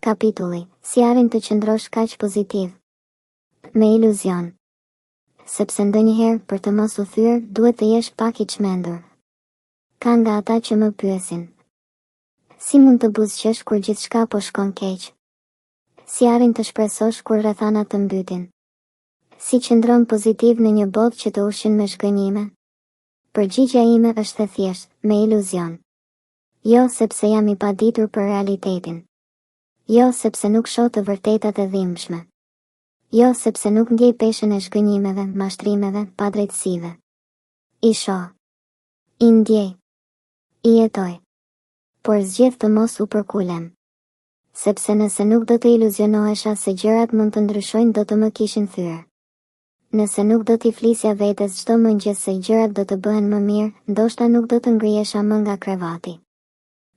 Kapitulli, Si arrin të qëndrosh kaq pozitiv? Me iluzion. Sepse ndonjëherë, për të mos u thyer, duhet të jesh pak i çmendur. Ka nga ata që më pyesin. Si mund të buzëqesh kur gjithçka po shkon keq? Si arrin të shpresosh kur rrethanat të mbytin? Si qëndron pozitiv në një botë që të ushqen me zhgënjime? Përgjigja ime është e thjeshtë, me iluzion. Jo sepse jam i paditur për realitetin. Jo sepse nuk shoh të vërtetat e dhimbshme. Jo sepse nuk ndjej peshën e zhgënjimeve, mashtrimeve, padrejtësive. I shoh. I ndjej. I jetoj. Por zgjedh të mos u përkulem. Sepse nëse nuk do të iluzionohesha se gjërat mund të ndryshojnë do të më kishin thyer. Nëse nuk do t'i flisja vetes çdo mëngjes se gjërat do të bëhen më mirë, ndoshta nuk do të ngrihesha më nga krevati.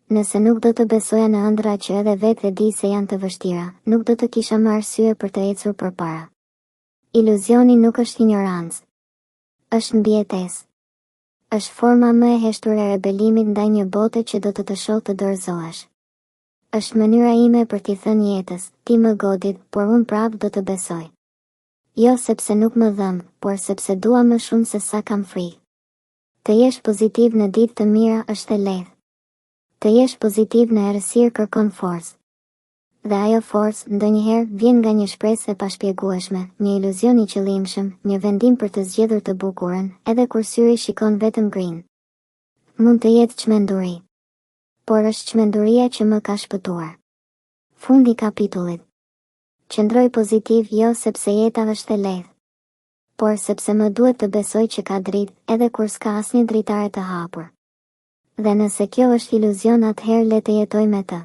Nëse nuk do të besoja në ëndrra që edhe vetë e di se janë të vështira, nuk do të kisha më arsye për të ecur përpara. Iluzioni nuk është injorancë. Është mbijetesë. Është forma më e heshtur e rebelimit ndaj një bote që do të të shohë të dorëzohesh. Është mënyra ime për t'i thënë jetës, ti më godit, por unë prapë do të besoj. Jo sepse nuk më dhemb, por sepse dua më shumë se sa kam frikë. Të jesh pozitiv në ditë të mira është e lehtë. Të jesh pozitiv në errësirë kërkon forcë. Dhe ajo forcë, ndonjëherë, vjen nga një shpresë e pashpjegueshme, një iluzion i qëllimshëm, një vendim për të zgjedhur të bukurën, edhe kur syri shikon vetëm grinë. Mund të jetë çmenduri. Por është çmenduria që më ka shpëtuar. Fundi i kapitullit. Qëndroj pozitiv jo sepse jeta është e lehtë. Por sepse më duhet të besoj që ka dritë, edhe kur s'ka asnjë dritare të hapur. Dhe nëse kjo është iluzion atëherë le të jetoj me të.